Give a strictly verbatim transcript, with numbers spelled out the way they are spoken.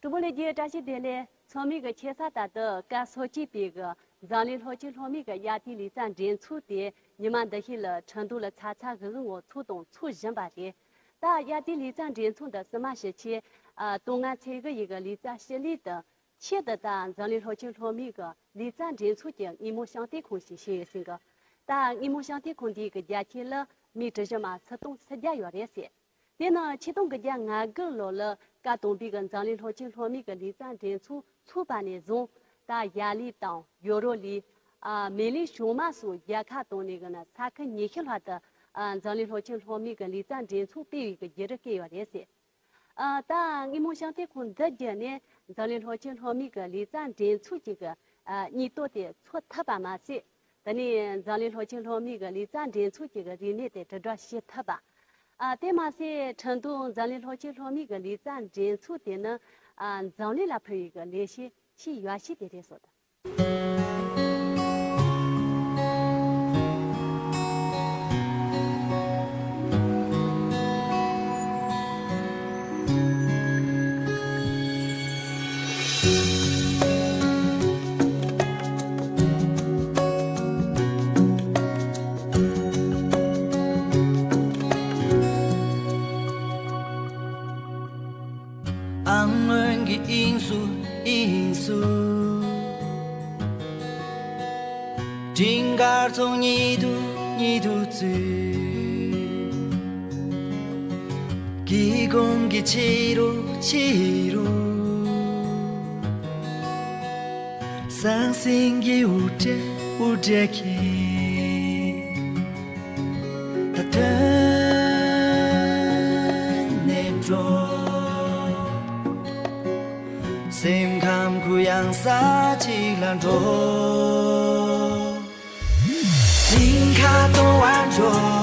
གྲོགས་པོ་ལྷན་རྒྱས་བཀྲ་ཤིས་བདེ་ལེགས། ཚང་མས་ཀྱི་ཁ་སང་ད་ལྟ་སྐབས་སོ་གཅིག་པའི་གི་འཛམ་གླིང་ལྷོ་ཕྱོགས་ལྷོ་མའི་གི་དབྱར་དུས་ལེ་ཚན་འགྲན་ཚོགས་དེ་ཉི་མ་འདི་ཤོག་ལ་ཁྲིན་ཏུའུ་ལ་ཚ་ཚ་འུར་འུར་ངང་ཚོགས་དང་ཚོགས་བཞིན་པ་རེད། ད་དབྱར་དུས་ལེ་ཚན་འགྲན་ཚོགས་འདི་ཟིན་མ་ཤེས་ཆེ། ཨ། སྟོད་མངའ་ཚེ་རིང་ཡི་གི་ལེ་ཚན་ཕྱི་ལོགས་དང་། ཆེད་དུ་ད་འཛམ་གླིང་ལྷོ་ཕྱོགས་ལྷོ་མའི་གི་ལེ་ཚན་འགྲན་ཚོགས་ཀྱི་དངོས་མོ་ཤིང་རྟའི་ཁང་ཞིག་བྱས་ཡོད་ཟེར་གི། ད་དངོས་མོ་ཤིང་རྟའི་ཁང་འདིའི་གི་རྒྱ་ཁྱོན་ལ་མི་གྲུ་བཞི་མ་ཆིག་སྟོང་སུམ་བརྒྱ་ཡོད་རེད་ཟེར། དེ་ནི་ཆིག་སྟོང་དགུ་བརྒྱ་ང་དགུ་ལོ་ལ་སྐབས་དང་པོའི་གི་འཛམ་གླིང་ལྷོ་ཕྱོགས་ལྷོ་མའི་གི་ལེ་ཚན་འགྲན་ཚོགས་ཚོགས་པ་ནས་བཟུང་། ད་ཡ་ལི་དང་ཡོ་རོབ་ལི། ཨ། མེ་ལི་གཞུང་མ་སོགས་རྒྱལ་ཁབ་དང་ནས་གི་ནི་ས་ཁུལ་ཉི་ཤུ་ལྷག་ཏུ། ཨ། འཛམ་གླིང་ལྷོ་ཕྱོགས་ལྷོ་མའི་གི་ལེ་ཚན་འགྲན་ཚོགས་སྤེལ་བའི་གི་བརྒྱུད་རིམ་བཀོད་ཡོད་རེད་ཟེར། ཨ། ད་དངོས་མོ་ཤིང་རྟའི་ཁང་འདི་བརྒྱུད་ནས་འཛམ་གླིང་ལྷོ་ཕྱོགས་ལྷོ་མའི་གི་ལེ་ཚན་འགྲན་ཚོགས་ཀྱི་གི། ཨ། སྙིང་སྟོབས་དེ་ཚོགས་ཐུབ་པ་མ་ཟད། དེ་ནས་འཛམ་གླིང་ལྷོ་ཕྱོགས་ལྷོ་མའི་གི་ལེ་ཚན་འགྲན་ཚོགས་ཀྱི་གི་རིག་གནས་དེ་དྲིལ་བསྒྲགས་བྱེད་ཐུབ་པ། ཨ། དེ་མ་ཟད་ཁྲིན་ཏུའུ་འཛམ་གླིང་ལྷོ་ཕྱོགས་ལྷོ་མའི་གི་ལེ་ཚན་འགྲན་ཚོགས་དེ་ནི། ཨ། འཛམ་གླིང་ལ་ཕུལ་བའི་གི་ལེགས་བཤད་ཆེས་ཡག་ཤོས་དེ་རེད་ཟེར་ད། ཨ་སྔོན་གྱི་དབྱིངས་སུ་དབྱིངས་སུ། སྤྲིན་དཀར་ཚོགས་གཉིད་དུ་གཉིད་དུ་བཙུད། སྒེའུ་ཁུང་གི་ཕྱི་རུ་ཕྱི་རུ། ཟང་ཟིང་གི་དབུ་སྐྲ་དབུ་སྐྲ་ཁྱེར། ད་ཐོན་ནས་འགྲོ། སེམས་ཁམས་གུ་ཡངས་ས་ཅིག་ལ་འགྲོ། སྙིང་ཁ་གཏོང་བར་འགྲོ།